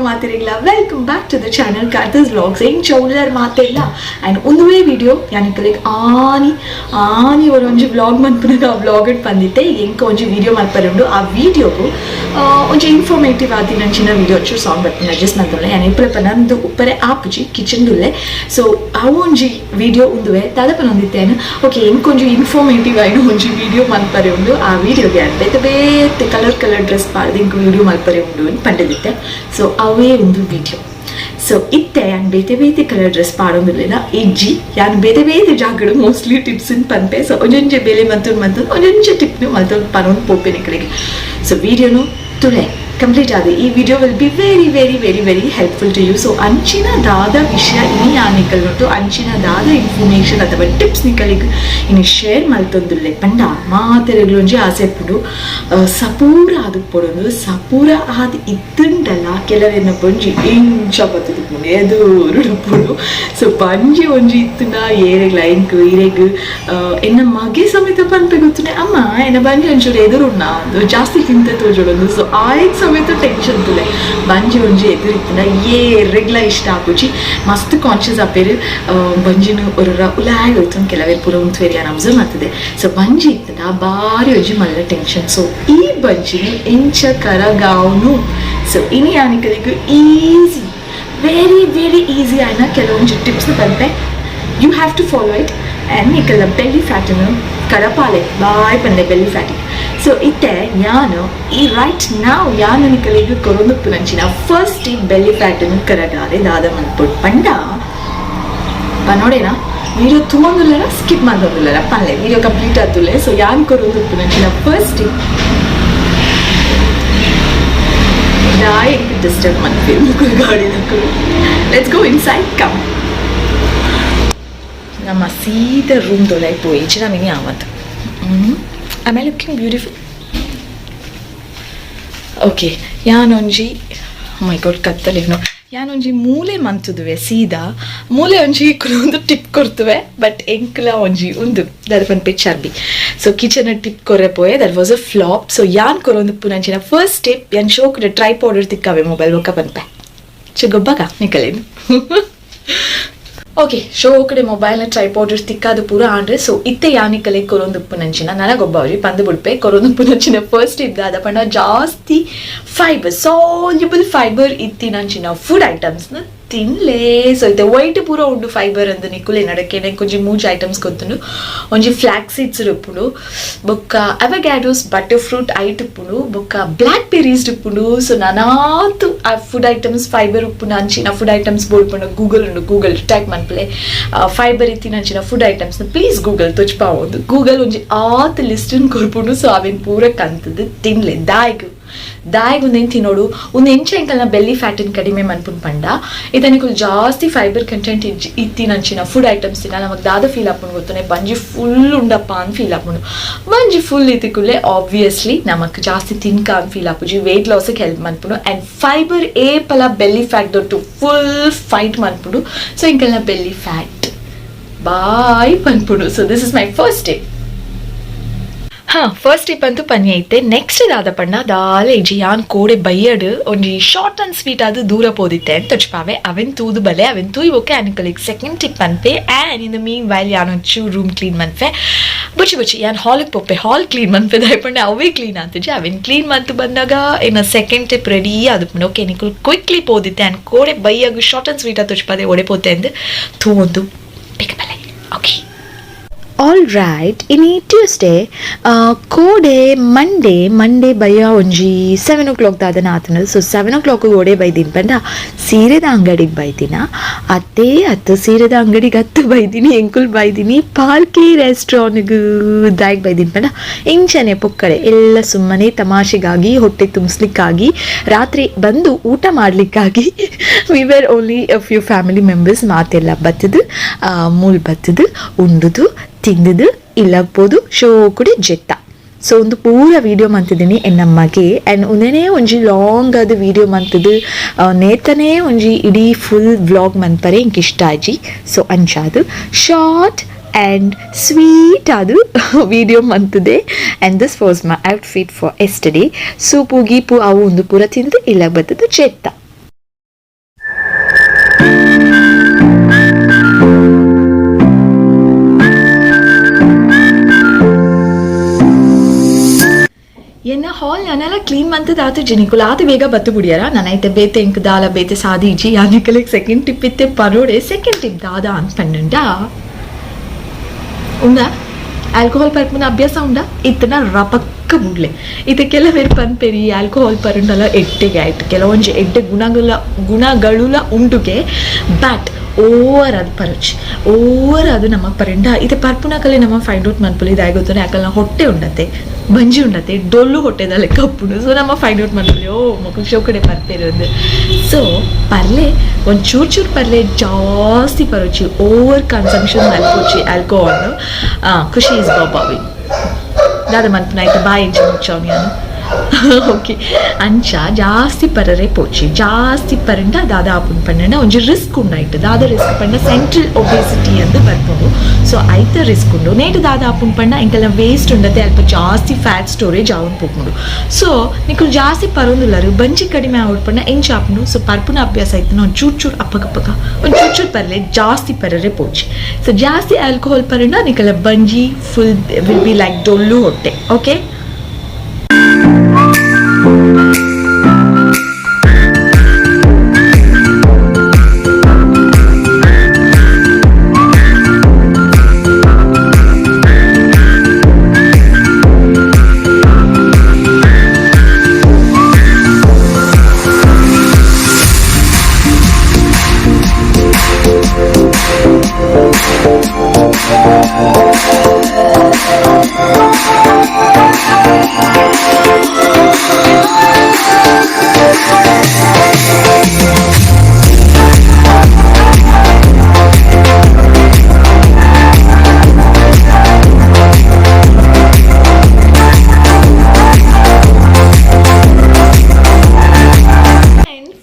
ಮಾತಿರಿಗ್ಲ. Welcome back to the channel, Karthis Vlogs. ಎಂಚ ಉಲ್ಲರ್ ಮಾತೆಲ್ಲ? ಆ್ಯಂಡ್ ಒಂದುವೇ ವಿಡಿಯೋ ಯಾನಿಕಲೆಗ್ ಆನಿ ಆನಿ ಒಂಜಿ ವ್ಲಾಗ್ ಮನ್ಪುನಗ ಆ ವ್ಲಾಗ್ ಬಂದಿತ್ತೆ. ಎಂಕ ಒಂಜಿ ವಿಡಿಯೋ ಮಲ್ಪರೆ ಉಂಡು. ಆ ವಿಡಿಯೋಗು ಒಂಜಿ ಇನ್ಫಾರ್ಮೇಟಿವ್ ಆದಿನಂಚಿನ ವಿಡಿಯೋ. ಚೂರು ಸಾಂಗ್ ಬರ್ತೀನಿ, ಅಡ್ಜಸ್ಟ್ ಮಲ್ತೊನ್ಲೆ. ಯಾನ್ ಇಪ್ಪರೆ ಪನಂದು ಉಪ್ಪರೆ ಆಪುಜಿ, ಕಿಚನ್ ದುಲ್ಲೆ. ಸೊ ಅವು ಒಂಜಿ ವಿಡಿಯೋ ಉಂದುವೆ ದಾದ ಪನೊಂದಿತ್ತೇನು? ಓಕೆ, ಎಂಕೊಂಜಿ ಇನ್ಫಾರ್ಮೇಟಿವ್ ಆಯ್ನ ಒಂಜಿ ವಿಡಿಯೋ ಮಲ್ಪರೆ ಉಂಡು. ಆ ವಿಡಿಯೋಗೆ ಬೇತೆ ಬೇತೆ colour colour dress ಪಾಡ್ದು ಇಂಕ್ ವಿಡಿಯೋ ಮಲ್ಪರೆ ಉಂಡು ಅಂತ ಪಂಡದಿತ್ತೆ. ಸೊ ಅವೇ ಒಂದು ವಿಡಿಯೋ. ಸೊ ಇತ್ತೆ ಯಾನ್ ಬೇತೆ ಬೇತೆ ಕಲರ್ ಡ್ರೆಸ್ ಪಾಡೊಂದುಲ್ಲೆನ ಇಜ್ಜಿ. ಯಾನ್ ಬೇತೆ ಬೇತೆ ಜಾಗಡ್ ಮೋಸ್ಟ್ಲಿ ಟಿಪ್ಸ್ ಪನ್ಪೆ. ಸೊ ಒಂಜೊಂಜೆ ಬೇಲೆ ಮಂತೊಂದು ಮಂತೊಂದು ಒಂಜೊಂಜೆ ಟಿಪ್ನು ಮಲ್ತೊಂದು ಪನೊಂದು ಪೋಪೆ ನಿಕಲೆಗ್. ಸೊ ವಿಡಿಯೋನು ತುಲೆ ಕಂಪ್ಲೀಟ್ ಆದ. ಈ video will be very, very, very, very helpful to you. So ಅಂಚಿನ ದಾದ ವಿಷಯ ಇನಿ ಯಾನ್ ನಿಕಲ್ನೊಟ್ಟು ಅಂಚಿನ ದಾದ ಇನ್ಫಾರ್ಮೇಶನ್ ಅಥವಾ ಟಿಪ್ಸ್ ನಿಕಲಿಗ್ ಇನಿ ಶೇರ್ ಮಲ್ತೊಂದುಲ್ಲೆ ಪಂಡ, ಮಾತೆರೆಗ್ಲೊಂಜಿ ಆಸೆ ಇಪ್ಪುಂಡು ಸಪೂರ ಆದುಪ್ಪೊಡೊಂದು. ಸಪೂರ ಆದ್ ಇತ್ತುಂಡಲ ಕೆಲವೆರ್ನ ಬಂಜಿ ಇಂಚ ಬತ್ತುದುಪ್ಪುಂಡು, ಎದುರುಡುಪ್ಪುಂಡು. ಸೊ ಬಂಜಿ ಒಂಜಿ ಇತ್ತುಂಡ ಏರೆಗ್ಲ, ಎಂಕ್ ಇರೆಗ್, ಎನ್ನ ಮಗೆ ಸಮೇತ ಪನ್ಪೆ ಗೊತ್ತುಂಡೆ, "ಅಮ್ಮ, ಎನ್ನ ಬಂಜಿ ಒಂಚೂರು ಎದುರುಣ್ಣ ಅದು ಜಾಸ್ತಿ ತಿಂತ ತೋಜೊಡೊಂದು." ಸೊ ಆಯ್ತು ಸಮೇತ ಟೆನ್ಷನ್ ತುಲೆ. ಬಂಜಿ ಒಂಜಿ ಎದುರಿತ್ತುಂಡ ಏರೆಗ್ಲ ಇಷ್ಟ ಆಪುಜಿ. ಮಸ್ತ್ ಕಾನ್ಷಿಯಸ್ ಆಪೇರು. ಬಂಜಿನ ಒರೊರ ಉಲಾಯ್ ಹೋಯ್ತು ಕೆಲವೇರು ಪೂರ ಉಂತುವೇರಿ, ಯಾನ್ ಅಬ್ಸರ್ವ್ ಮಾಡ್ತದೆ. ಸೊ ಬಂಜಿ ಇತ್ತುಂಡ ಬಾರಿ ಒಂಜಿ ಮಲ್ಲ ಟೆನ್ಷನ್. ಸೊ ಈ ಬಂಜಿನ ಎಂಚ ಕರಗಾವ್ನು? ಸೊ ಇನಿ ಯಾನಿಕಲಿಗ್ easy, very very easy ಆಯ್ನ ಕೆಲವೊಂಜಿ ಟಿಪ್ಸ್ ಪನ್ಪೆ. You have to follow it and ನಿಕಲ್ನ belly ಫ್ಯಾಟನ್ನು ಕರಪಾಲೆ. ಬಾಯ್ ಪಂಡೆ ಬೆಲ್ಲಿ ಫ್ಯಾಟಿಗೆ. ಸೊ ಇತ್ತೆ ಯಾನು ಈ ರೈಟ್ ನಾವು ಯಾನು ನಿಕಲಿಗ್ ಕೊರೊಂದುಪ್ಪುನಂಚಿನ ಫಸ್ಟ್ ಈ ಬೆಲ್ಲಿ ಫ್ಯಾಟನ್ನು ಕರಗಾಲೆ ದಾದ ಮನ್ಪೊಡು ಪಂಡ, ಪನೋಡೇನಾ? ವಿಡಿಯೋ ತೂವೊಂದುಲ್ಲೆರ, ಸ್ಕಿಪ್ ಮಲ್ತೊಂದುಲ್ಲೆರ ಪನ್ಲೆ. ವಿಡಿಯೋ ಕಂಪ್ಲೀಟ್ ಆತುಲ್ಲೆ. ಸೊ ಯಾನ್ ಕೊರೊಂದುಪ್ಪುನಂಚಿನ ಫಸ್ಟ್ ಟಿಪ್, ದಾಯೆ ಡಿಸ್ಟರ್ಬ್ ಮನ್ಪೇರು ಮುಕುಲು ಗಾಡಿದಕುಲು? Let's go inside, come. ನಮ್ಮ ಸೀದಾ ರೂಮ್ ದೊಳಗೆ ಪೋಯಿ ಮಿನಿ ಆವತ್ತು. Am I looking beautiful? Okay, ಯಾನೊಂಜಿ, ಮೈ ಗಾಡ್, ಕತ್ತಲೇನು. ಯಾನೊಂಜಿ ಮೂಲೆ ಮಂತುದುವೆ. ಸೀದಾ ಮೂಲೆ ಒಂಜಿ ಒಂದು ಟಿಪ್ ಕೊರ್ತುವೆ. ಬಟ್ ಎಂಕ್ಲ ಒಂಜಿ ಉಂದು ದಾದ ಪನ್ಪೆ, ಚರ್ಬಿ. So kitchen tip ಕೊರೆ ಪೋಯೆ, that was a flop. So ಯಾನ್ ಕೊರೊಂದು ಪುನಂಚಿನ ಫಸ್ಟ್ ಟಿಪ್, ಯಾನ್ ಶೋಕ್ ಟ್ರೈಪಾಡ್ ತಿಕ್ಕಾವೆ ಮೊಬೈಲ್ ಬೊಕ್ಕ ಪನ್ಪೆ. ಚುಗೊಬ್ಬಗ ನಿಕಲೇನು. ಓಕೆ, ಶೋಕಡೆ ಮೊಬೈಲ್ನ ಟ್ರೈಪಾಡ್ ತಿಕ್ಕಾದ ಪೂರ ಆಂಡ್ರೆ. ಸೊ ಇತ್ತೆ ಯಾನಿಕಲೆ ಕೊರೊಂದು ಉಪ್ಪುನಂಚಿನ ನನಗೊಬ್ಬ ಅವ್ರಿ ಪಂದು ಬುಡ್ಪೆ. ಕೊರೊಂದು ಉಪ್ಪುನಂಚಿನ ಫಸ್ಟ್ ಇದ್ದಾದ ಪಂಡ, ಜಾಸ್ತಿ fibre, soluble fibre ಇತ್ತಿನಂಚಿನ food ಐಟಮ್ಸ್ನ ತಿನ್ಲೇ. So ಇತ್ತೆ ವೈಟ್ ಪೂರ ಉಂಡು ಫೈಬರ್ ಅಂದ್ ನಿಕುಲೆ ನಡಕೆ ಒಂಜಿ ಮೂಜಿ ಐಟಮ್ಸ್ ಗೊತ್ತುಂಡು. ಒಂಜಿ ಫ್ಲಾಕ್ಸ್ ಸೀಡ್ಸ್ ಉಪ್ಪುಂಡು, ಬೊಕ್ಕ ಅವೊಕ್ಯಾಡೋಸ್, ಬಟರ್ ಫ್ರೂಟ್ ಐಟ್ ಉಪ್ಪುಂಡು, ಬೊಕ್ಕ ಬ್ಲ್ಯಾಕ್ ಬೆರೀಸ್ ಉಪ್ಪುಂಡು. ಸೊ ನಾನಾತು ಆ food items, fibre ಉಪ್ಪುನ ಅಂಚಿನ ಫುಡ್ ಐಟಮ್ಸ್ ಬೋಡ್ಪುಂಡು. ಗೂಗಲ್ ಉಂಡು, ಗೂಗಲ್ ಟೈಪ್ ಮನ್ಪಲೆ, ಫೈಬರ್ ಇತ್ತಿನ ಅಂಚಿನ food items please. Google ತೊಚ್ಪಾವೊಂದು. Google ಒಂಜಿ ಆತ್ ಲಿಸ್ಟ್ ಕೊರ್ಪುಂಡು. ಸೊ ಅವೆನ್ ಪೂರ ಕಂತದ್ದು ತಿನ್ಲೆ. ದಾಯ್ಗ್ ದಾಯ್ಗ್ ಒಂದೇನು ತಿನ್ನೋಡು? ಒಂದು ಎಂಚ ಎಂಕಲ್ನ ಬೆಲ್ಲಿ ಫ್ಯಾಟಿನ ಕಡಿಮೆ ಮನ್ಪುನ್ ಪಂಡ, ಇದನಿಕುಲ್ ಜಾಸ್ತಿ ಫೈಬರ್ ಕಂಟೆಂಟ್ ಇತ್ತಿನಂಚಿನ ಫುಡ್ ಐಟಮ್ಸ್ ತಿನ್ನ ನಮಗ್ ದಾದ ಫೀಲ್ ಆಪುಂಡು ಗೊತ್ತನೆ? ಬಂಜಿ ಫುಲ್ ಉಂಡಪ್ಪ ಅಂತ ಫೀಲ್ ಆಪುಂಡು. ಬಂಜಿ ಫುಲ್ ಇತ್ತಿಕುಲೆ ಆಬ್ವಿಯಸ್ಲಿ ನಮಕ್ ಜಾಸ್ತಿ ತಿನ್ಕ ಅಂತ ಫೀಲ್ ಆಪುಜಿ. ವೆಯ್ಟ್ ಲಾಸಿಗೆ ಹೆಲ್ಪ್ ಮನ್ಪುಂಡು. ಆ್ಯಂಡ್ ಫೈಬರ್ ಏಪಲ ಬೆಲ್ಲಿ ಫ್ಯಾಟ್ ದೊಟ್ಟು ಫುಲ್ ಫೈಟ್ ಮನ್ಪುಂಡು. ಸೊ ಇಂಕಲ್ನ ಬೆಲ್ಲಿ ಫ್ಯಾಟ್ ಬಾಯ್ ಪನ್ಪುಂಡು. So this is my first tip. ಹಾಂ, ಫಸ್ಟ್ ಟಿಪ್ ಅಂತೂ ಪನ್ನಿ ಐತೆ. ನೆಕ್ಸ್ಟ್ ದಾದ ಪಂಡ, ದಾಲ ಇಜ್ಜಿ, ಯಾನ್ ಕೋಡೆ ಬೈಯಡ್ ಒಂಜಿ short and sweet ಅದು ದೂರ ಪೋದಿತ್ತೆ ಅಂತ ತೊಚ್ಪಾವೆ. ಅವೆನ್ ತೂದು ಬಲೆ. ಅವೆನ್ ತೂಯಿ ಓಕೆ ಅನ್ಕಲಿಗ್ ಸೆಕೆಂಡ್ ಟಿಪ್ ಅನ್ಪೆ. And in the mean while ಯಾನ್ ಒಂಚೂರು ರೂಮ್ ಕ್ಲೀನ್ ಮನ್ಪೆ. ಬುಚ್ಚಿ ಬುಚ್ಚಿ ಯಾನ್ ಹಾಲಿಗೆ ಪೋಪೆ, ಹಾಲ್ ಕ್ಲೀನ್ ಮನ್ಪೆ. ದಾಯಪಂಡೆ ಅವೇ ಕ್ಲೀನ್ ಆತುಜಿ. ಅವೆನ್ ಕ್ಲೀನ್ ಮಂತು ಬಂದಾಗ ಇನ್ನು second tip ready ಅದು. ಓಕೆ, ನಿಕುಲ್ ಕ್ವಿಕ್ಲಿ ಪೋದಿತ್ತೆ ಆ್ಯಂಡ್ ಕೋಡೆ ಬೈಯಾಗ short and sweet ತೊಚ್ಪಾದೆ ಒಡೆ ಪೋತೆ ಅಂದ್ ತೂವೊಂದು ಬೇಗ ಬಲೆ. Okay. All right, ಇನಿ ಟ್ಯೂಸ್ಡೇ, ಕೋಡೆ ಮಂಡೇ. ಮಂಡೇ ಬಯ್ಯ ಒಂಜಿ 7 ಓ ಕ್ಲಾಕ್ ದಾದನ ಆತನ. ಸೊ 7 ಓ ಕ್ಲಾಕ್ ಓಡೆ ಬೈದಿನ ಪಂಡ, ಸೀರೆದ ಅಂಗಡಿಗೆ ಬೈದಿನ. ಅತ್ತೇ ಅತ್ತು, ಸೀರೆದ ಅಂಗಡಿಗೆ ಹತ್ತು ಬೈದಿನಿ, ಎಂಕುಲ್ ಬೈದಿನಿ ಪಾಲ್ಕಿ ರೆಸ್ಟೋರೆಂಟ್ಗೆ. ದಾಯಿಗೆ ಬೈದಿನ ಪಂಡ, ಇಂಚನೆ ಪೊಕ್ಕಡೆ ಎಲ್ಲ ಸುಮ್ಮನೆ ತಮಾಷೆಗಾಗಿ, ಹೊಟ್ಟೆ ತುಂಬಿಸ್ಲಿಕ್ಕಾಗಿ, ರಾತ್ರಿ ಬಂದು ಊಟ ಮಾಡಲಿಕ್ಕಾಗಿ. We were only a few family members. ಮಾತೆಲ್ಲ ಬತ್ತದು, ಮೂಲ್ ಬತ್ತದು, ಉಂಡುದು, ತಿಂದುದು, ಇಲ್ಲಗ್ಬೋದು ಶೋ ಕೂಡ ಜೆತ್ತ. ಸೊ ಒಂದು ಪೂರ ವೀಡಿಯೋ ಮಂತಿದ್ದೀನಿ ಎನ್ನ ಮಗೆ. ಆ್ಯಂಡ್ ಒಂದೇನೇ ಒಂಜಿ ಲಾಂಗ್ ಅದು ವೀಡಿಯೋ ಮಂತದ್ದು, ನೇತನೇ ಒಂಜಿ ಇಡೀ ಫುಲ್ ವ್ಲಾಗ್ ಮನ್ಪರೆ ಇಂಕ್ ಇಷ್ಟ ಆಜಿ. ಸೊ ಅಂಚಾದು short and sweet ಅದು ವೀಡಿಯೋ ಮಂತದೆ. And this was my outfit for yesterday. Soup ಗೀಪು ಅವು ಒಂದು ಪೂರ ತಿಂದು ಇಲ್ಲ ಬತ್ತದು ಚೆತ್ತ. ಹಾಲ್ ನಾನೆಲ್ಲ ಕ್ಲೀನ್ ಮಂತದ ಆತು ಜಿನಿಕುಲ ಆತು ಬೇಗ ಬತ್ತು ಬಿಡಿಯಾರ. ನಾನೈತೆ ಬೇತೆ ಇಂಕ್ ದಾಲ ಬೇತೆ ಸಾದೀಜಿ ಯಾನಿಕಲಿಗೆ ಸೆಕೆಂಡ್ ಟಿಪ್ ಇತ್ತೆ ಪರೋಡೆ. ಸೆಕೆಂಡ್ ಟಿಪ್ ದಾದ ಅಂತ ಪಂಡ ಉಂಡಾ ಆಲ್ಕೋಹಾಲ್ ಪರ್ಪುನ ಅಭ್ಯಾಸ ಉಂಡಾ ಇತ್ತನ ರಪಕ್ಕ ಬುಡ್ಲೆ. ಇದು ಕೆಲವೇರು ಪನ್ಪೆರಿ ಆಲ್ಕೋಹಾಲ್ ಪರುಂಡಲ ಎಡ್ಡೆಗೆ ಆಯ್ತು, ಕೆಲವೊಂಜಿ ಎಡ್ಡೆ ಗುಣಗಳುಲ ಉಂಡುಗೆ, ಬಟ್ ಓವರ್ ಅದು ಪರಚ್ ಓವರ್ ಅದು ನಮ್ಮ ಪರಿಂಡ ಇದು ಪರ್ಪುನಕಲೆ ನಮ್ಮ ಫೈಂಡ್ ಔಟ್ ಮನ್ಪುಲಿ ಇದಾಗೋತಾನೆ. ಯಾಕಲ್ಲ ಹೊಟ್ಟೆ ಉಂಡತೆ ಬಂಜಿ ಉಂಡತೆ ಡೊಳ್ಳು ಹೊಟ್ಟೆದಲ್ಲ ಕಪ್ಪುಡು. ಸೊ ನಮ್ಮ ಫೈಂಡ್ ಔಟ್ ಮನ್ಪುಲಿ ಓ ಮಕ್ಕಳು ಶೋಕಡೆ ಪರ್ಪೇರೊಂದು. ಸೊ ಪರ್ಲೆ ಒಂದು ಚೂರು ಚೂರು ಪರ್ಲೆ, ಜಾಸ್ತಿ ಪರೋಚಿ, ಓವರ್ ಕನ್ಸಂಪ್ಷನ್ ಮಲ್ಪೋಚಿ ಆಲ್ಕೋಹಾಲ್. ಖುಷಿ is ಬಾಬಾವಿ ದಾದ ಮನ್ಪುನ ಆಯ್ತು ಬಾಯ್ ಇಂಚ ಮುಚ್ಚವನು ನಾನು. ಓಕೆ, ಅಂಚ ಜಾಸ್ತಿ ಪರರೆ ಪೋಚಿ, ಜಾಸ್ತಿ ಪರಂಡ ದಾದ ಆಪುನ್ ಪಂಡ ಒಂಜಿ ರಿಸ್ಕ್ ಉಂಡಾಯ್ತು. ದಾದ ರಿಸ್ಕ್ ಪಂಡ ಸೆಂಟ್ರಲ್ ಒಬೆಸಿಟಿ ಅಂದು ಬರ್ಪುಂಡು. ಸೊ ಐತ ರಿಸ್ಕ್ ಉಂಡು. ನೇಟ್ ದಾದ ಆಪುನ್ ಪಂಡ ಇಂಕೆಲ್ಲ ವೇಸ್ಟ್ ಉಂಡತೆ, ಅಲ್ಪ ಜಾಸ್ತಿ ಫ್ಯಾಟ್ ಸ್ಟೋರೇಜ್ ಆವನ್ ಪೋಪುಂಡು. ಸೊ ನಿಕುಲು ಜಾಸ್ತಿ ಪರೊಂದುಲ್ಲರು, ಬಂಜಿ ಕಡಿಮೆ ಆವಡ್ ಪಂಡ ಎಂಚ ಆಪುಂಡು. ಸೊ ಪರ್ಪುನ ಅಭ್ಯಾಸ ಆಯ್ತು ಒಂದು ಚೂರು ಚೂರು ಅಪ್ಪಗಪ್ಪಗ ಒಂದು ಚೂರು ಚೂರು ಪರ್ಲೆ, ಜಾಸ್ತಿ ಪರರೆ ಪೋಚಿ. ಸೊ ಜಾಸ್ತಿ ಆಲ್ಕೋಹಾಲ್ ಪರಂಡ ನಿಕಲ ಬಂಜಿ full will be like ಡೊಳ್ಳು ಹೊಟ್ಟೆ. Okay.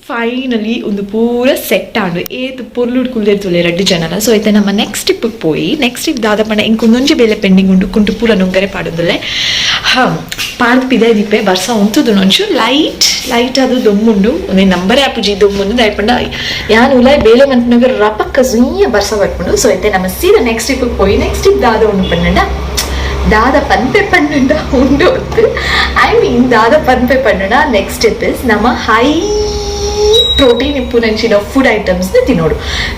Finally ಒಂದು ಪೂರ ಸೆಟ್ ಆಂಡ್ ಏತ್ ಪೊರ್ಲುಡ್ ಕುಲ್ದೇರ್ ತುಲೆ ರಡ್ಡು ಜನಲ. ಸೊ ಐತೆ ನಮ್ಮ ನೆಕ್ಸ್ಟ್ ಟಿಪ್ ಪೋಯಿ. ನೆಕ್ಸ್ಟ್ ಟಿಪ್ ದಾದ ಪಂಡ ಇಂಕ್ ಒಂದೊಂಜಿ ಬೇಲೆ ಪೆಂಡಿಂಗ್ ಉಂಡು, ಕುಂಟು ಪೂರ ನುಂಗರೆ ಪಾಡೊಂದುಲ್ಲೆ. ಹಾಂ ಪಾಡ್ದು ಪಿದಾಯ್ ದಿಪ್ಪೆ ಬರ್ಸ ಉಂತುದು ಒಂಚೂರು ಲೈಟ್ ಲೈಟ್ ಅದು ದೊಮ್ಮುಂಡು, ಒಂದೇ ನಂಬರೇ ಆಪುಜಿ ದೊಮ್ಮುಂಡು. ದಾಯೆ ಪಂಡ ಯಾನ್ ಉಲಾಯ್ ಬೇಲೆ ಮನ್ಪುನಗ ರಪಕ್ಕ ಸುಯ್ಯ ಬರ್ಸ ಬರ್ಪುಂಡು. ಸೊ ಐತೆ ನಮ್ಮ ಸೀದಾ ನೆಕ್ಸ್ಟ್ ಟಿಪ್ ಪೋಯಿ. ನೆಕ್ಸ್ಟ್ ಟಿಪ್ ದಾದ ಉಂಡು ಪಂಡ ದಾದ ಪನ್ಪೆ ಪಂಡ ಉಂಡು I mean ದಾದ ಪನ್ಪೆ ಪಂಡ next step is ನಮ್ಮ ಹೈ ಪ್ರೋಟೀನ್ ಇಪ್ಪುನಂಚಿನ ಫುಡ್ ಐಟಮ್ಸ್ನ ತಿನ್ನೋಡು.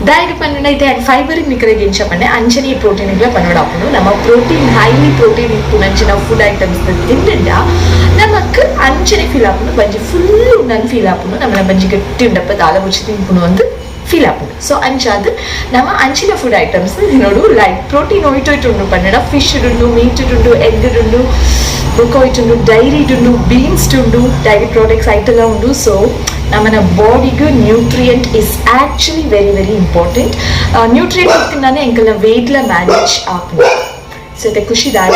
ದಾಯೆಗ್ ಪಂಡ ಐತೆ ಆ್ಯಂಡ್ ಫೈಬರ್ ನಿಕಲೆಗ್ ಎಂಚ ಪಂಡೆ ಅಂಚನೆ ಪ್ರೋಟೀನ್ ಪನ್ನೋಡು ಆಪುಂಡು. ನಮ್ಮ protein highly protein ಇಪ್ಪುನಂಚಿನ food items ತಿಂಡ ನಮಕ್ ಅಂಚನೆ ಫೀಲ್ ಆಪುಂಡು, ಬಂಜಿ ಫುಲ್ ಉಂಡನ್ ಫೀಲ್ ಆಪುಂಡು, ನಮ್ಮನ ಬಂಜಿ ಗಟ್ಟಿ ಉಂಡಪ್ಪ ದಾಲ ಮುಚ್ಚಿ ತಿನ್ಪುಂಡು ಅಂತ ಫೀಲ್ ಆಪುಂಡು. ಸೊ ಅಂಚಾದ್ ನಮ್ಮ ಅಂಚಿನ ಫುಡ್ ಐಟಮ್ಸ್ ತಿನ್ನೋಡು. ಲೈಕ್ ಪ್ರೋಟೀನ್ ಒಯ್ಟು ಉಂಡು ಪಂಡ ಫಿಶ್ ಉಂಡು, ಮೀಟ್ ಉಂಡು, ಎಗ್ ಉಂಡು, ಬೊಕ್ಕ ಉಂಡು, ಡೈರಿ ಉಂಡು, ಬೀನ್ಸ್ ಉಂಡು, ಡೈರಿ ಪ್ರಾಡಕ್ಟ್ಸ್ ಐಟೆಲ್ಲ ಉಂಡು. ಸೊ ನಮ್ಮನ ಬಾಡಿಗೆ nutrient is actually very very important. Nutrient ಇತ್ತಿನಾನೆ ಎಂಕಲ್ನ ವೇಟ್ಲ ಮ್ಯಾನೇಜ್ ಆಪುಂಡು. ಸೊ ಇತ್ತೆ ಖುಷಿ ದಾರಿ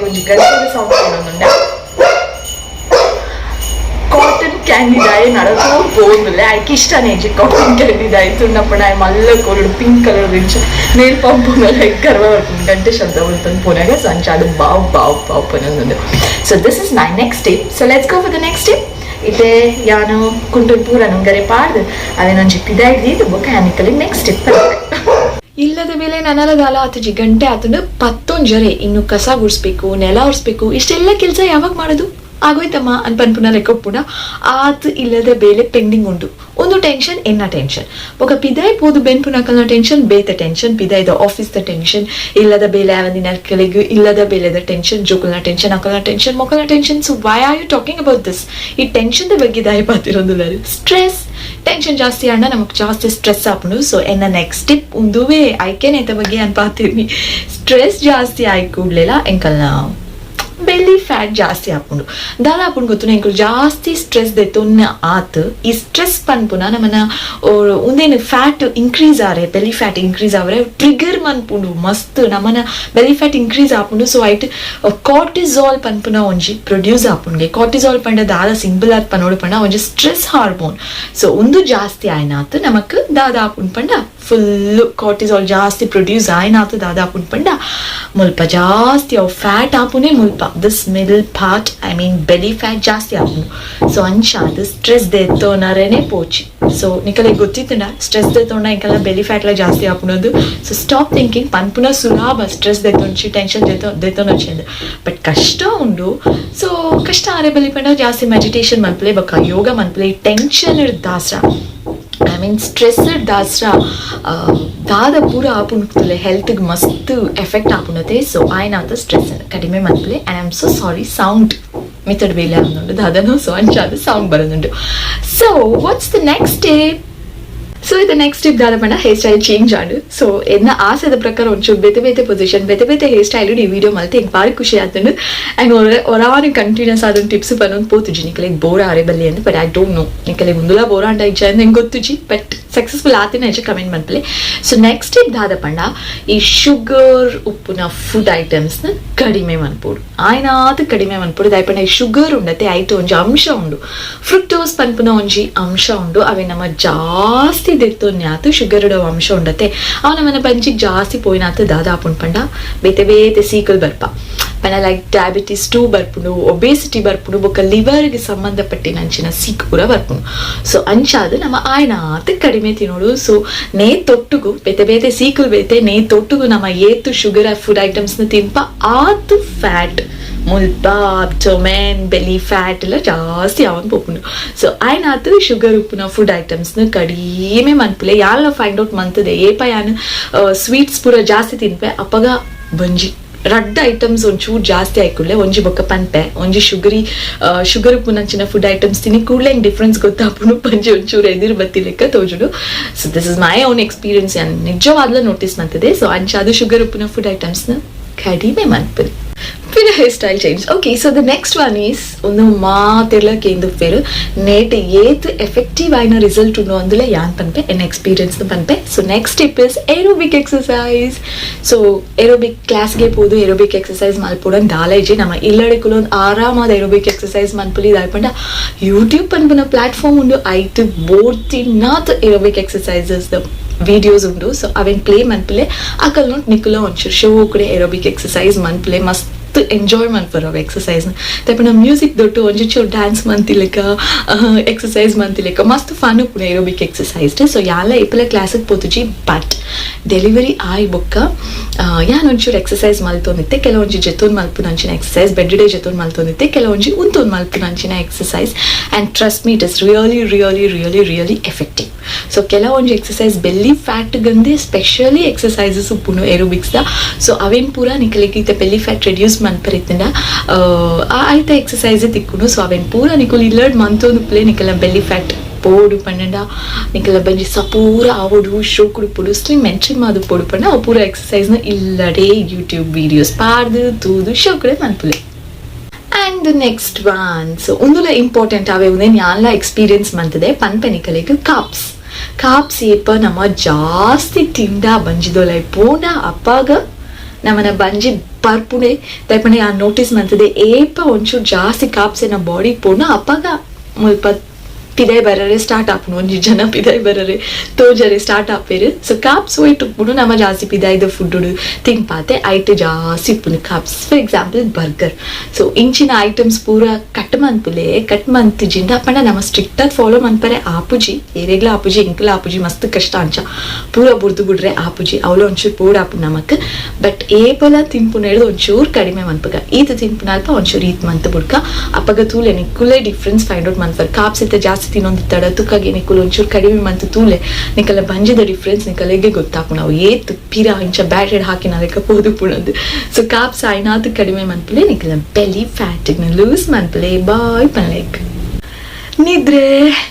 ಒಂಜಿ ಗಂಟೆದ ಸೌಂಡ್ ಕೇಳೊಂದುಂಡ. ಕಾಟನ್ ಕ್ಯಾಂಡಿ ದಾಯ ನಡಕೋ ಪೋಂದುಲ್ಲೆ, ಐಕ್ ಇಷ್ಟನೇ ಇಜ್ಜಿ ಕಾಟನ್ ಕ್ಯಾಂಡಿ ದಾಯ ತುಣ್ಣಪ್ಪಣ ಮಲ್ಲ ಕೋರುಡು pink colour rich nail pump like ಕರ್ವ ಬರ್ಪುಂಡು ಗಂಟೆ ಶಬ್ದ ಉಂಟು ಪೋನಾಗ ಸಂಚಾಡು ಬಾವ್ ಬಾವ್ ಬಾವ್ ಪನೊಂದುಂಡು. So this is my next step. So let's go for the next step. ಇತ್ತೆ ಯಾನು ಕುಂಟುನ್ ಪೂರ ನುಂಗರೆ ಪಾಡ್ದು ಅವೇನೊಂಜಿ ಪಿದಾಯ್ದು ಬೊಕ್ಕ ಯಾನಿಕಲಿ ನೆಕ್ಸ್ಟ್ ಸ್ಟೆಪ್. ಇಲ್ಲದ ಮೇಲೆ ನನಲದಾಲ ಆತುಜಿ ಗಂಟೆ ಆತಂಡು 10:30. ಇನ್ನು ಕಸ ಗುಡಿಸ್ಬೇಕು, ನೆಲ ಒರೆಸ್ಬೇಕು, ಇಷ್ಟೆಲ್ಲ ಕೆಲಸ ಯಾವಾಗ ಮಾಡೋದು ಆಗೋಯ್ತಮ್ಮ ಅನ್ಪನ್ಪುನ ಲೆಕ್ಕೊಪ್ಪುನ ಆತ್ ಇಲ್ಲದ ಬೇಲೆ ಪೆಂಡಿಂಗ್ ಉಂಟು. ಒಂದು ಟೆನ್ಷನ್ ಎನ್ನ ಟೆನ್ಷನ್ ಬೊಕ ಪಿದಾಯ್ ಪೋದು ಬೆನ್ಪುನಕಲ್ನ ಟೆನ್ಷನ್ ಬೇತ ಟೆನ್ಷನ್, ಪಿದಾಯ್ದ ಆಫೀಸ್ದ ಟೆನ್ಷನ್, ಇಲ್ಲದ ಬೇಲೆ ಆವಂದಿನ ಕೆಳಗೆ ಇಲ್ಲದ ಬೇಲೆದ ಟೆನ್ಷನ್, ಜೋಕುಲ್ನ ಟೆನ್ಷನ್, ಅಕಲ್ನ ಟೆನ್ಷನ್, ಮೊಕಲ್ನ tension. So why are you talking about this? ಈ ಟೆನ್ಷನ್ ಬಗ್ಗೆ ದಾಯಿ ಪಾತಿರೊಂದುಲ್ಲ. ಸ್ಟ್ರೆಸ್ ಟೆನ್ಷನ್ ಜಾಸ್ತಿ ಅಣ್ಣ ನಮಗ್ ಜಾಸ್ತಿ ಸ್ಟ್ರೆಸ್ ಆಪುಂಡು. ಸೊ ಎನ್ನ ನೆಕ್ಸ್ಟ್ ಟಿಪ್ ಉಂದುವೇ ಐಕೆನ ಬಗ್ಗೆ ಅನ್ಪಾತಿರ್ನಿ. ಸ್ಟ್ರೆಸ್ ಜಾಸ್ತಿ ಆಯ್ ಕೂಡ್ಲೆಲ್ಲ ಎಂಕಲ್ನ ಬೆಲ್ಲಿ ಫ್ಯಾಟ್ ಜಾಸ್ತಿ ಆಪುಂಡು. ದಾದ ಆಪುಂಡು ಗೊತ್ತು, ಎಂಕುಲು ಜಾಸ್ತಿ ಸ್ಟ್ರೆಸ್ ದೆತ್ತೊನ್ನ ಆತ್ ಈ ಸ್ಟ್ರೆಸ್ ಪನ್ಪುನ ನಮ್ಮನ ಉಂದೇನು ಫ್ಯಾಟ್ ಇನ್ಕ್ರೀಸ್ ಆರೆ, belly fat increase ಆವರೆ ಟ್ರಿಗರ್ ಮನ್ಪುಂಡು ಮಸ್ತ್ ನಮ್ಮನ belly fat increase ಆಪುಂಡು. ಸೊ ಐಟ್ ಕಾರ್ಟಿಸಾಲ್ ಪನ್ಪುನ ಒಂಜಿ ಪ್ರೊಡ್ಯೂಸ್ ಆಪುಂಡ್ಗೆ. ಕಾರ್ಟಿಸಾಲ್ ಪಂಡ ದಾದ ಸಿಂಪಲ್ ಆದ್ ಪನೋಡು ಪಂಡ ಒಂಜಿ stress hormone. So ಒಂದು ಜಾಸ್ತಿ ಆಯ್ನಾತ್ ನಮಕ್ ದಾದ ಆಪುಂಡು ಪಂಡ ಫುಲ್ಲು ಕಾರ್ಟಿಸಾಲ್ ಜಾಸ್ತಿ ಪ್ರೊಡ್ಯೂಸ್ ಆಯ್ನಾತ್ ದಾದ ಆಪುಂಡು ಪಂಡ ಮುಲ್ಪ ಜಾಸ್ತಿ ಅವು ಫ್ಯಾಟ್ ಆಪುನೇ ಮುಲ್ಪ this middle part, I mean belly fat ಜಾಸ್ತಿ ಆಪುಂಡು. ಸೊ ಅಂಚಾದ್ ಸ್ಟ್ರೆಸ್ ದೆತ್ತೋನರೇನೆ ಪೋಚಿ. So ನಿಕಲೆ ಗೊತ್ತಿತ್ತಂಡ ಸ್ಟ್ರೆಸ್ ದೆತ್ತೊಂಡ ಇಂಕೆಲ್ಲ ಬೆಲಿ ಫ್ಯಾಟ್ಲ ಜಾಸ್ತಿ ಆಪುನದು. So stop thinking ಪನ್ಪುನ ಸುಲಭ, ಸ್ಟ್ರೆಸ್ ದೆತ್ತೊಂಚಿ ಟೆನ್ಷನ್ ದೆತ್ತೊಂದು, ಬಟ್ ಕಷ್ಟ ಉಂಡು. ಸೊ ಕಷ್ಟ ಆರೆ ಬಲಿ ಪಂಡ ಜಾಸ್ತಿ ಮೆಡಿಟೇಷನ್ ಮನ್ಪಲೆ ಬೊಕ್ಕ ಯೋಗ ಮನ್ಪಲೆ. ಟೆನ್ಷನ್ ದಾಸ್ರ, I mean stress ದಾಸ್ರ ದಾದ ಪೂರ ಆಪುಂಡು, ಹೆಲ್ತ್ಗೆ ಮಸ್ತ್ ಎಫೆಕ್ಟ್ ಆಪುಂಡತೆ. ಸೊ ಆಯ್ನಾತ ಸ್ಟ್ರೆಸ್ ಕಡಿಮೆ ಮನ್ಪಲೆ. And I am so sorry, sound method ಬೇಲೆ ಆಪುಂಡು ದಾದನೋ, ಸೊ ಅಂಚಾದ ಸೌಂಡ್ ಬರೋದುಂಡು. So what's the next step? So ಇದು ನೆಕ್ಸ್ಟ್ ಸ್ಟೆಪ್ ದಾದ ಪಂಡ hair style change ಆಂಡು. ಸೊ ಎನ್ನ ಆಸೆದ ಪ್ರಕಾರ ಒಂಚೂರು ಬೇತೆ ಬೇತೆ ಪೊಸಿಷನ್, ಬೇತೆ ಬೇತೆ ಹೇರ್ ಸ್ಟೈಲ್ ಈ ವಿಡಿಯೋ ಮಲ್ತೆ ಎಂಕ್ ಬಾರಿ ಖುಷಿ ಆತುಂಡು. ಆ್ಯಂಡ್ ಒರಾನು ಕಂಟಿನ್ಯೂಸ್ ಆದೊಂದು ಟಿಪ್ಸ್ ಪನೊಂದು ಪೋತುಜಿ, ನಿಕಲೆಗ್ ಬೋರ್ ಆರೆ ಬಲ್ಲಿ ಅಂದ್. But I don't know ನಿಕಲೆಗ್ ಉಂದುಲ bore ಆಂಡ ಇಜ್ಜ ಅಂದ್ ಎಂಕ್ ಗೊತ್ತುಜಿ, ಬಟ್ ಸಕ್ಸಸ್ಫುಲ್ ಆತಿನ ಹೆಚ್ಚು ಕಮೆಂಟ್ ಮನ್ಪಲೆ. So next step ದಾದ ಪಂಡ ಈ ಶುಗರ್ ಉಪ್ಪುನ ಫುಡ್ ಐಟಮ್ಸ್ನ ಕಡಿಮೆ ಮನ್ಪೊಡು, ಆಯ್ನಾತ್ ಕಡಿಮೆ ಮನ್ಪೊಡು. ದಾಯೆ ಈ ಶುಗರ್ ಉಂಡತೆ, ಐಟ್ ಒಂಜಿ ಅಂಶ ಉಂಡು, ಫ್ರುಕ್ಟೋಸ್ ಪನ್ಪುನ ಒಂಜಿ ಅಂಶ ಉಂಡು. ಅವೆ ನಮ್ಮ ಜಾಸ್ತಿ ದೆತ್ತೊನ್ಯಾತು ಶುಗರ್ ಅಂಶ ಉಂಡತೆ, ಅವು ನಮ್ಮನ ಬಂಜಿಗ್ ಜಾಸ್ತಿ ಪೋಯಿನಾತು ದಾದ ಆಪುಂಡು ಪಂಡ ಬೇತೆ ಬೇತೆ ಸೀಕಲ್ ಬರ್ಪ ಪಂಡ ಲೈಕ್ ಡಯಾಬಿಟಿಸ್ 2 ಬರ್ಪುಂಡು, ಒಬೇಸಿಟಿ ಬರ್ಪುಂಡು, ಬೊಕ್ಕ ಲಿವರ್ಗೆ ಸಂಬಂಧಪಟ್ಟಿನ ಅಂಚಿನ ಸೀಕ್ ಪೂರ ಬರ್ಪುಂಡು. ಸೊ ಅಂಚಾದ್ ನಮ್ಮ ಆಯ್ನಾತ್ ಕಡಿಮೆ ತಿನ್ನೋಡು. ಸೊ ನೇ ತೊಟ್ಟುಗು ಬೇತೆ ಬೇತೆ ಸೀಕುಲ್ ಬೇತೆ ನೇ ತೊಟ್ಟುಗು ನಮ್ಮ ಏತು ಶುಗರ್ ಫುಡ್ ಐಟಮ್ಸ್ನ ತಿನ್ಪ ಆತು ಫ್ಯಾಟ್ ಮುಲ್ಪ ಅಬ್ಡೊಮೆನ್ ಬೆಲಿ ಫ್ಯಾಟ್ ಎಲ್ಲ ಜಾಸ್ತಿ ಆವೊಂದು ಪೋಪುಂಡು. ಸೊ ಆಯ್ನಾತ್ ಶುಗರ್ ಉಪ್ಪುನ ಫುಡ್ ಐಟಮ್ಸ್ನ ಕಡಿಮೆ ಮನ್ಪುಲೆ. ಯಾಲ ಫೈಂಡ್ ಔಟ್ ಮಂತದೆ, ಏಪ ಯಾನ್ ಸ್ವೀಟ್ಸ್ ಪೂರ ಜಾಸ್ತಿ ತಿನ್ಪೆ, ಅಪ್ಪಗ ಬಂಜಿ ರಡ್ಡ್ ಐಟಮ್ಸ್ ಒಂಚೂರು ಜಾಸ್ತಿ ಆಯ್ಕುಡ್ಲೆ ಒಂಜಿ ಬೊಕ್ಕ ಪನ್ಪೆ ಒಂಜಿ ಶುಗರಿ ಶುಗರ್ ಉಪ್ಪುನಂಚಿನ ಫುಡ್ ಐಟಮ್ಸ್ ತಿನ್ನಿ ಕೂಡ್ಲೆ ಹೆಂಗೆ ಡಿಫ್ರೆನ್ಸ್ ಗೊತ್ತಾಪುಂಡು, ಪಂಜಿ ಒಂಚೂರು ಎದಿರು ಬತ್ತಿಲೆಕ್ಕ ತೋಜುಡು. So this is my own experience, ನಿಜವಾದ್ಲ notice ಮಂತದೆ. ಸೊ ಅಂಚಾದು ಶುಗರ್ ಉಪ್ಪುನ ಫುಡ್ ಐಟಮ್ಸ್ನ ಕಡಿಮೆ ಮನ್ಪುಲೆ. ಪಿರ hair style change. Okay, so the next one is ಒಂದು ಮಾತೆಲ್ಲ ಕೇಂದು ಪೇರು ನೇಟ್ ಏತ್ ಎಫೆಕ್ಟಿವ್ ಆಯ್ನ ರಿಸಲ್ಟ್ ಉಂಡು ಅಂದುಲೆ ಯಾನ್ ಪನ್ಪೆ, ಎನ್ ಎಕ್ಸ್ಪೀರಿಯನ್ಸ್ ಪನ್ಪೆ. So next step is aerobic exercise. So aerobic ಕ್ಲಾಸ್ಗೆ ಪೋದು ಏರೋಬಿಕ್ ಎಕ್ಸಸೈಸ್ ಮಲ್ಪೊಡು ದಾಲ ಇಜ್ಜಿ. ನಮ್ಮ ಇಲ್ಲಡೆ ಕುಲೊಂದು ಆರಾಮಾದ ಏರೋಬಿಕ್ ಎಕ್ಸಸೈಸ್ ಮನ್ಪುಲಿ. ದಾಯೆ ಪಂಡ ಯೂಟ್ಯೂಬ್ ಪನ್ಪುನ ಪ್ಲಾಟ್ಫಾರ್ಮ್ ಉಂಡು, ಐಟ್ ಬೋರ್ತಿನಾತ್ aerobic exercises videos ಉಂಡು. ಸೊ ಅವೆನ್ ಪ್ಲೇ ಮನ್ಪುಲೆ, ಅಕಲ್ ನೋಟ್ ನಿಕುಲ ಒಂಚೂರು ಶೋ ಕಡೆ ಏರೋಬಿಕ್ ಎಕ್ಸಸೈಸ್ ಮನ್ಪುಲೆ. ಮಸ್ತ್ ಎಂಜಾಯ್ ಮನ್ಪುರ ಅವು ಎಕ್ಸಸೈಸ್. ತಪ್ಪಣ ಮ್ಯೂಸಿಕ್ ದೊಟ್ಟು ಒಂಜಿ ಚೂರು ಡ್ಯಾನ್ಸ್ ಮಂತಿಲೆಕ್ಕ ಎಕ್ಸಸೈಸ್ ಮಂತಿಲೆಕ್ಕ ಮಸ್ತ್ ಫನ್ ಉಪ್ಪುಂಡು aerobic exercise. So ಯಾಲ ಇಪ್ಪಲ ಕ್ಲಾಸಿಗೆ ಪೋತುಜಿ, ಬಟ್ ಡೆಲಿವರಿ ಆಯ್ ಬೊಕ್ಕ ಯಾನ್ ಒಂಚೂರು ಎಕ್ಸಸೈಸ್ ಮಲ್ತೊಂದಿತ್ತೆ. ಕೆಲವೊಂಜಿ ಜೆತ್ತೊಂದು ಮಲ್ಪುನಂಚಿನ ಎಕ್ಸಸೈಸ್, ಬೆಡ್ ಡೇ ಜೆತ್ತೊಂದು ಮಲ್ತೊಂದಿತ್ತೆ, ಕೆಲವೊಂಜಿ ಉಂತೊಂದು ಮಲ್ಪುನಂಚಿನ exercise, and trust me, it is really really really really effective. So ಕೆಲವೊಂಜಿ ಎಕ್ಸಸೈಸ್ ಬೆಲ್ಲಿ ಫ್ಯಾಟ್ ಗಂದೆ ಸ್ಪೆಷಲಿ ಎಕ್ಸಸೈಸಸ್ ಉಪ್ಪುಂಡು ಏರೋಬಿಕ್ಸ್ the. So ಅವೇನ್ ಪೂರ ನಿಕಲಿಗೆ ಇತ್ತೆ belly fat reduce ಮನ್ಪರಿತ್ತಿಂಡ ಆ ಐತ ಎಕ್ಸಸೈಸ್ ತಿಕ್ಕುಂಡು. ಸೊ ಅವೇನ್ ಪೂರ ನಿಕುಲು ಇಲ್ಲಡ್ ಮಂತೊಂದು ಪ್ಲೇ, ನಿಕಲ ಬೆಲ್ಲಿ ಫ್ಯಾಟ್ ಪೋಡು ಪಂಡ ನಿಕಲ ಬಂಜಿ ಸಪೂರ ಆವೊಡು, ಶೋಕುಡು ಪೊಡು, ಸ್ಲಿಮ್ ಎಂಟ್ರಿ ಮಾದು ಪೋಡು ಪಂಡ ಅವು ಪೂರ ಎಕ್ಸಸೈಸ್ನ ಇಲ್ಲಡೆ ಯೂಟ್ಯೂಬ್ ವೀಡಿಯೋಸ್ ಪಾಡ್ದು ತೂದು ಶೋಕುಡೆ ಮನ್ಪುಲೆ. And the next one, so ಉಂದುಲ important ಅವೆ, ಉಂದೇನ್ ಯಾನ್ಲ ಎಕ್ಸ್ಪೀರಿಯನ್ಸ್ ಮಂತದೆ ಪನ್ಪೆ ನಿಕಲೆಗ್. ಕಾಪ್ಸ್. ಕಾಪ್ಸ್ ಏಪ ನಮ್ಮ ಜಾಸ್ತಿ ತಿಂಡ ಬಂಜಿದೊಲೈ ಪೋಂಡ ಅಪ್ಪಾಗ ನಮ್ಮನ ಬಂಜಿ ಪರ್ಪುಣೆ. ದಯಪಂಡ ಯಾನ್ ನೋಟಿಸ್ ಮಂತದೆ, ಏಪ ಒಂಚೂರು ಜಾಸ್ತಿ ಕಾಪ್ಸ್ ಏನ ಬಾಡಿಗೆ ಪೋಂಡ ಅಪ್ಪಾಗ ಮುಲ್ಪ ಪಿದಾಯ್ ಬರರೆ ಸ್ಟಾರ್ಟ್ ಆಪುಂಡು, ಒಂಜಿ ಜನ ಪಿದಾಯ್ ಬರರೆ ತೋಜರೆ ಸ್ಟಾರ್ಟ್ ಆಪೇರು. ಸೊ ಕಾಪ್ಸ್ ಒಯ್ಟ್ ಉಪ್ಪುಂಡು ನಮ್ಮ ಜಾಸ್ತಿ ಪಿದಾಯ್ದ ಫುಡ್ ತಿನ್ಪಾತೆ, ಐಟ್ ಜಾಸ್ತಿ ಉಪ್ಪುಂಡು carbs. For example burger, so ಇಂಚಿನ ಐಟಮ್ಸ್ ಪೂರ ಕಟ್ ಮನ್ಪುಲೆ. ಕಟ್ ಮಂತಿಜಿಂಡ ಪಂಡ ನಮ್ಮ ಸ್ಟ್ರಿಕ್ಟ್ ಆದ್ ಫಾಲೋ ಮನ್ಪರೆ ಆಪುಜಿ, ಏರೆಗ್ಲ ಆಪುಜಿ, ಎಂಕುಲ ಆಪುಜಿ. ಮಸ್ತ್ ಕಷ್ಟ ಅಂಚ ಪೂರ ಬುರ್ದು ಬುಡ್ರೆ ಆಪುಜಿ, ಅವಳು ಒಂಚೂರು ಪೂರ ಆಪುಂಡು ನಮಕ್. ಬಟ್ ಏಪಲ ತಿನ್ಪುನ ಹಿಡ್ದು ಒಂಚೂರು ಕಡಿಮೆ ಮನ್ಪಗ, ಈತ ತಿನ್ಪುನ ಅಲ್ಪ ಒಂಚೂರು ಈತ್ ಮಂತ್ ಬುಡ್ಕ, ಅಪ್ಪಗ ತೂಲೆ ನಿಕ್ಕುಲೇ difference find out ಮನ್ಪರ್. Carbs ಇತ್ತ ಜಾಸ್ತಿ ತಿನ್ನೊಂದಿತ್ತಡ ತುಕ್ಕಾಗಿ ನಿಕ್ಕುಲು ಒಂಚೂರು ಕಡಿಮೆ ಮಂತ್ ತೂಲೆ, ನಿಕಲ ಬಂಜಿದ ಡಿಫ್ರೆನ್ಸ್ ನಿಕಲೆಗೆ ಗೊತ್ತಾಪು. ನಾವು ಏತ್ ಪಿರ ಇಂಚ ಬ್ಯಾಟೆಡ್ ಹಾಕಿ ಲೆಕ್ಕ ಪೋದು ಪುಣದು. ಸೊ ಕಾಪ್ಸ್ ಆಯ್ನಾತ್ ಕಡಿಮೆ ಮನ್ಪುಲೆ, ನಿಕಲ belly fat loose ಮನ್ಪುಲೆ. ಬಾಯ್ ಪನ್ಲೆಕ್. ನಿದ್ರೆ,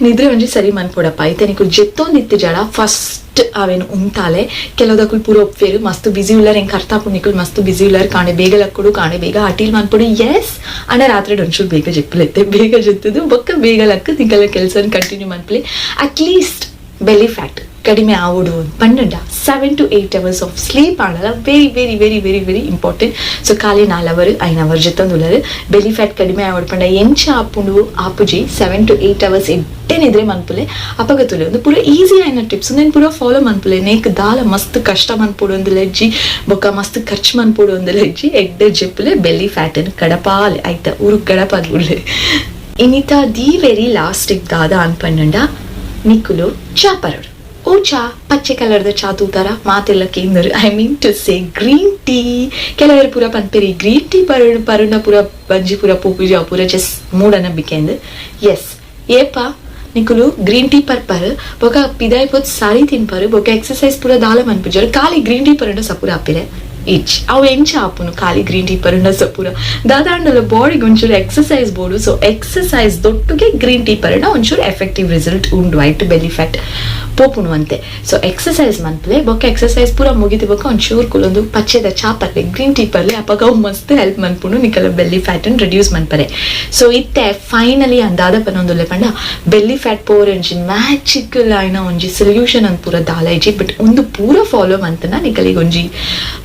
ನಿದ್ರೆ ಒಂಜಿ ಸರಿ ಮನ್ಪೊಡಪ್ಪ. ಐತೆ ನಿಕುಲು ಜೆತ್ತೊಂದಿತ್ತು ಜಡ ಫಸ್ಟ್ ಅವೇನು ಉಂತಾಲೆ. ಕೆಲವುದಕ್ಕುಲು ಪೂರ ಒಪ್ವೇರು, ಮಸ್ತ್ ಬಿಸಿ ಉಳ್ಳಾರ, ಎಂಕ್ ಅರ್ಥ ಆಪುಂಡು, ನಿಕುಲು ಮಸ್ತ್ ಬಿಸಿ ಉಳ್ಳಾರ, ಕಾಣೆ ಬೇಗ ಲಕ್ಕೊಡು, ಕಾಣೆ ಬೇಗ ಅಟೀಲ್ ಮನ್ಪೊಡು. ಎಸ್, ಅಂಡ ರಾತ್ರಿ ಒಂಚೂರು ಬೇಗ ಜೆಪ್ಪುಲೆತ್ತೆ. ಬೇಗ ಜೆತ್ತದು ಬೊಕ್ಕ ಬೇಗ ಲಕ್ಕ ನಿಕಲ ಕೆಲಸ continue ಮನ್ಪುಲೆ. At least belly fat ಕಡಿಮೆ ಆವೊಡು ಪಂಡ 7 to 8 hours of sleep ಆಂಡಲ very very very very very important. So ಖಾಲಿ 4 ಅವರ್ 5 ಅವರ್ ಜೊತ್ತೊಂದುಲ್ಲರು ಬೆಲಿ ಫ್ಯಾಟ್ ಕಡಿಮೆ ಆವೊಡು ಪಂಡ ಎಂಚ ಆಪುಂಡು? ಆಪುಜಿ. 7 ಟು 8 ಅವರ್ಸ್ ಎಡ್ಡೆ ನಿದ್ರೆ ಮನ್ಪುಲೆ, ಅಪಗ ತುಲೆ. ಒಂದು ಪೂರ ಈಸಿ ಆಯ್ನ ಟಿಪ್ಸ್ నేను ಪೂರ ಫಾಲೋ ಮನ್ಪುಲೆ. ನೇಕ್ ದಾಲ ಮಸ್ತ್ ಕಷ್ಟ ಮನ್ಪೊಡು ಒಂದು ಲೆಜ್ಜಿ, ಬೊಕ್ಕ ಮಸ್ತ್ ಖರ್ಚು ಮನ್ಪೊಡು ಒಂದು ಲೆಜ್ಜಿ. ಎಡ್ಡೆ ಜೆಪ್ಪುಲೆ, ಬೆಲ್ಲಿ ಫ್ಯಾಟ್ ಕಡಪಾಲೆ ಆಯ್ತಾ, ಊರು ಕಡಪಾದ ಬುಡ್ಲೆ. ಇನ್ನಿತ the very last tip ದಾದ ಅನ್ಪಂಡ ನಿಕುಲು ಚಾ ಪರಡು. ಓ ಚಾ, ಪಚ್ಚೆ ಕಲರ್ದ ಚಾ ತೂತಾರ ಮಾತೆಲ್ಲ ಕೇಂದರು. I mean to say green tea. ಕೆಲವರು ಪೂರ ಪನ್ಪೆರಿ ಗ್ರೀನ್ ಟೀ ಪರುಣ ಪರುಣ ಪೂರ ಬಂಜಿ ಪೂರ ಪೂಪುಜ ಪೂರ ಜಸ್ಟ್ ಮೂಡನಂಬಿಕೆಂದು. ಎಸ್, ಏಪ ನಿಕುಲು ಗ್ರೀನ್ ಟೀ ಪರ್ಪರ್ ಬೊಕ ಪಿದಾಯ್ ಪೋತ್ ಸಾರಿ ತಿನ್ಪರು ಬೊಕ ಎಕ್ಸರ್ಸೈಸ್ ಪೂರ ದಾಲ ಮನ್ಪುಜರು, ಖಾಲಿ ಗ್ರೀನ್ ಟೀ ಪರಂಡ ಸಪೂರ ಆಪಿರೆ ಇಚ್. ಅವು ಎಂಚ ಆಪುನು? ಖಾಲಿ ಗ್ರೀನ್ ಟೀ ಪರಂಡ ಸಪೂರ ದಾದಾಂಡಲ ಬಾಡಿಗೆ ಒಂಚೂರು ಎಕ್ಸರ್ಸೈಸ್ ಬೋಡು. ಸೊ ಎಕ್ಸರ್ಸೈಸ್ ದೊಟ್ಟುಗೆ ಗ್ರೀನ್ ಟೀ ಪರಂಡ ಒಂಚೂರು ಎಫೆಕ್ಟಿವ್ ರಿಸಲ್ಟ್ ಉಂಡು, ವೈಟ್ ಬೆಲ್ಲಿ ಫ್ಯಾಟ್ ಪೋಪುಣು ಅಂತೆ. ಸೊ ಎಕ್ಸರ್ಸೈಸ್ ಮನ್ಪಲೆ, ಬೊಕ್ಕ ಎಕ್ಸರ್ಸೈಸ್ ಪೂರ ಮುಗಿದು ಬೊಕ್ಕ ಒಂಚೂರು ಕುಲೊಂದು ಪಚ್ಚೆದ ಚಾ ಪರ್ಲೆ, ಗ್ರೀನ್ ಟೀ ಪರ್ಲೆ. ಅಪಗ ಅವು ಮಸ್ತ್ ಹೆಲ್ಪ್ ಮನ್ಪುಂಡು ನಿಕಲ ಬೆಲ್ಲಿ ಫ್ಯಾಟ್ ರಿಡ್ಯೂಸ್ ಮನ್ಪರೆ. ಸೊ ಇತ್ತೆ ಫೈನಲಿ ಅಂದಾದ ಪನೊಂದುಲ್ಲೆ ಪಂಡ, ಬೆಲ್ಲಿ ಫ್ಯಾಟ್ ಪೋರ್ ಒಂಜಿ ಮ್ಯಾಜಿಕಲ್ ಆಯ್ನ ಒಂಜಿ ಸೊಲ್ಯೂಷನ್ ಅಂತ ಪೂರ ದಾಲ ಇಜ್ಜಿ. ಬಟ್ ಒಂದು ಪೂರ ಫಾಲೋ ಮಂತನ ನಿಕಲಿಗೆ ಒಂಜಿ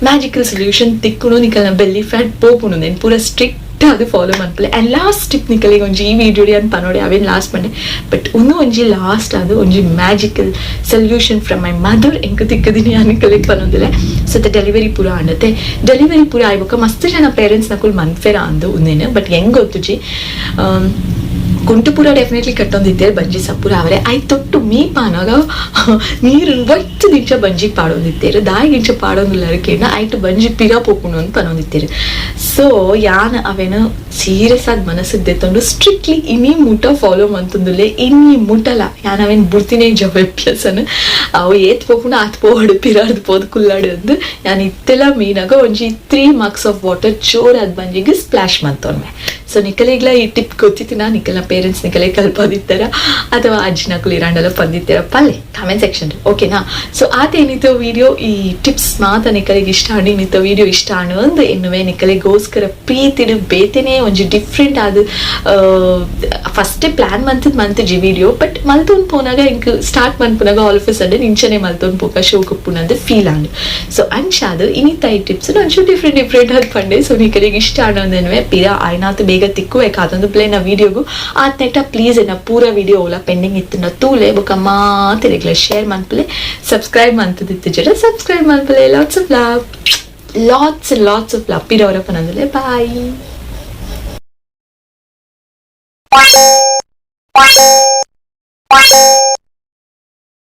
ಮ್ಯಾಜಿಕಲ್ ಸೊಲ್ಯೂಷನ್ ತಿಕ್ಕುನು, ನಿಕಲ್ನ ಬೆಲ್ಲಿ ಫ್ಯಾಟ್ ಪೋಪುನು. ನೆನ್ ಪೂರ ಸ್ಟ್ರಿಕ್ಟ್ ಅದು ಫಾಲೋ ಮನ್ಪಲೆ. ಆ್ಯಂಡ್ ಲಾಸ್ಟ್ ಟಿಪ್ ನಿಕಲಿಗೆ ಒಂಜಿ ಈ ವಿಡಿಯೋ ಅಂತ ಪನೋಡೆ, ಅವೇನು ಲಾಸ್ಟ್ ಪಂಡೆ, ಬಟ್ ಒಂದು ಒಂಜಿ ಲಾಸ್ಟ್ ಅದು ಒಂಜಿ magical solution from my mother ಎಂಕ್ ತಿಕ್ಕದಿನಿ ನಿಕಲಿಗೆ ಪನೊಂದಿಲ್ಲ. ಸೊ ಡೆಲಿವರಿ ಪೂರ ಆಂಡತೆ, ಡೆಲಿವರಿ ಪೂರ ಆಯ್ಬೊಕ್ಕ ಮಸ್ತ್ ಜನ ಪೇರೆಂಟ್ಸ್ ನಕುಲ್ ಮನ್ಫೇರ ಅಂದು ಉಂದೇನು. ಬಟ್ ಹೆಂಗ್ ಗೊತ್ತುಜಿ, ಕುಂಟು ಪೂರ ಡೆಫಿನೆಟ್ಲಿ ಕಟ್ಟೊಂದಿದ್ದೇವೆ ಬಂಜಿ ಸಪೂರ ಅವರೇ I ತೊಟ್ಟು ಮೀ ಪಾನಾಗ ನೀರು ಒಟ್ಟು ದಿಂಚ ಬಂಜಿ ಪಾಡೊಂದಿತ್ತೇರು. ದಾಯಿಗಿಂಚ ಪಾಡೊಂದಿಲ್ಲ ಕೇಣ ಐಟು ಬಂಜಿ ಪಿರ ಪೋಪುಂಡು ಅಂತ ಪನೊಂದಿತ್ತೇರು. ಸೊ ಯಾನ್ ಅವೇನು ಸೀರಿಯಸ್ ಆದ್ ಮನಸ್ಸಿಗೆ ದೆತ್ತೊಂಡು ಸ್ಟ್ರಿಕ್ಟ್ಲಿ ಇನಿ ಮುಟ ಫಾಲೋ ಮಂತಂದುಲ್ಲೆ. ಇನಿ ಮುಟಲ ಯಾನ್ ಅವೇನು ಬುಡ್ತಿನೇ ಜವ ಅಭ್ಯಾಸನ. ಅವು ಏತ್ ಪೋಪುಂಡು ಆತ್ ಪೋಡು, ಪಿರಾರ್ದು ಪೋದು ಕುಲ್ಲಾಡು ಅಂದು. ಯಾನ್ ಇತ್ತೆಲ್ಲ ಮೀನಾಗ ಒಂಜಿ 3 ಮಗ್ಸ್ ಆಫ್ ವಾಟರ್ ಜೋರಾದ ಬಂಜಿಗೆ ಸ್ಪ್ಲಾಶ್ ಮಂತೊನ್ಮೆ. ಸೊ ನಿಕಲಿಗ್ಲ ಈ ಟಿಪ್ ಗೊತ್ತಿತ್ತಿನ ನಿಕಲ್ನ ಪೇರೆಂಟ್ಸ್ ನಿಕಲೆ ಕಲ್ಪದಿತ್ತಾರ ಅಥವಾ ಅಜ್ಜಿನಕುಲು ಇರಾಂಡಲ ಪಂದಿತ್ತೀರ ಪಲ್ಲೆ ಕಾಮೆಂಟ್ ಸೆಕ್ಷನ್, ಓಕೆನಾ? ಸೊ ಆತೇನಿತ್ತು ವಿಡಿಯೋ. ಈ ಟಿಪ್ಸ್ ಮಾತ ನಿಕಲಿಗೆ ಇಷ್ಟ ಆಂಡ್ ಇನ್ನಿತ್ತ ವಿಡಿಯೋ ಇಷ್ಟ ಆಂಡ್ ಒಂದು ಎನ್ನುವೆ. ನಿಕಲಿಗೋಸ್ಕರ ಪ್ರೀತಿಡು ಬೇತೆನೆ ಒಂಜಿ ಡಿಫ್ರೆಂಟ್ ಆದ ಫಸ್ಟೇ ಪ್ಲಾನ್ ಮಂತದ್ ಮಂತಜಿ ವಿಡಿಯೋ. ಬಟ್ ಮಲ್ತೊಂದು ಪೋನಾಗ ಇಂಕ್ ಸ್ಟಾರ್ಟ್ ಮನ್ಪುನಾಗ ಆಲ್ ಆಫ್ ಸಡನ್ ಇಂಚನೆ ಮಲ್ತೊಂದು ಪೋಕ ಶೋಕುಪ್ಪುನಂದು ಫೀಲ್ ಆಂಡ್. ಸೊ ಅಂಚಾದ ಇನ್ನಿತ್ತ ಈ ಟಿಪ್ಸ್ ಒಂಚೂರು ಡಿಫ್ರೆಂಟ್ ಡಿಫ್ರೆಂಟ್ ಆದ್ ಪಂಡೆ. ಸೊ ನಿಕಲಿಗೆ ಇಷ್ಟ ಆಂಡ್ ಪಿರ ಆಯ್ನಾತ್ ಬೇಗ ತಿಕ್ಕುವೆ ಕಾತೊಂದು ಪ್ಲೇನ ವಿಡಿಯೋಗು. ಆತ್ನೆಟ ಪ್ಲೀಸ್ ಎನ್ನ ಪೂರ ವಿಡಿಯೋ ಓಲ ಪೆಂಡಿಂಗ್ ಇತ್ತು ತೂಲೆ, ಬೊಕ ಮಾತೆರೆಗ್ಲ ಶೇರ್ ಮನ್ಪುಲೆ. ಸಬ್ಸ್ಕ್ರೈಬ್ ಮಂತದಿತ್ತು ಜಡ ಸಬ್ಸ್ಕ್ರೈಬ್ ಮನ್ಪುಲೆ. Lots of love, lots lots of love. ಪಿರವರ ಪನಂದುಲೆ. Bye.